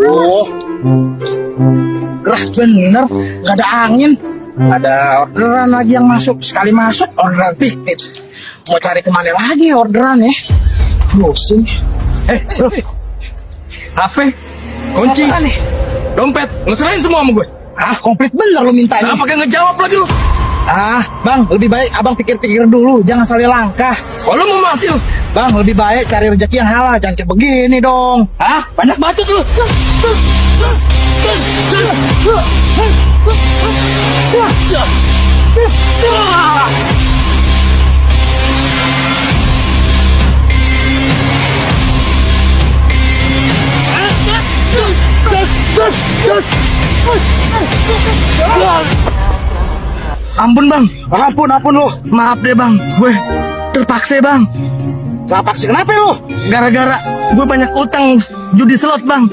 Oh, gerah bener, gak ada angin. Ada orderan lagi yang masuk. Sekali masuk, orderan piknik. Mau cari kemana lagi orderan ya? Pusing. HP, kunci, Apaan nih? dompet, ngeserahin semua sama gue. Ah, komplit bener lu mintanya. Nah, pakai ngejawab lagi lu. Ah, bang, lebih baik abang pikir-pikir dulu. Jangan salah langkah. Oh, lu mau mati lu? Bang, lebih baik cari rezeki yang halal. Jangan kayak begini dong. Hah? Banyak bacot lu. Ampun bang, Ampun lu. maaf deh bang, gue terpaksa bang. Kenapa sih? Kenapa lu? Gara-gara gue banyak utang judi slot bang.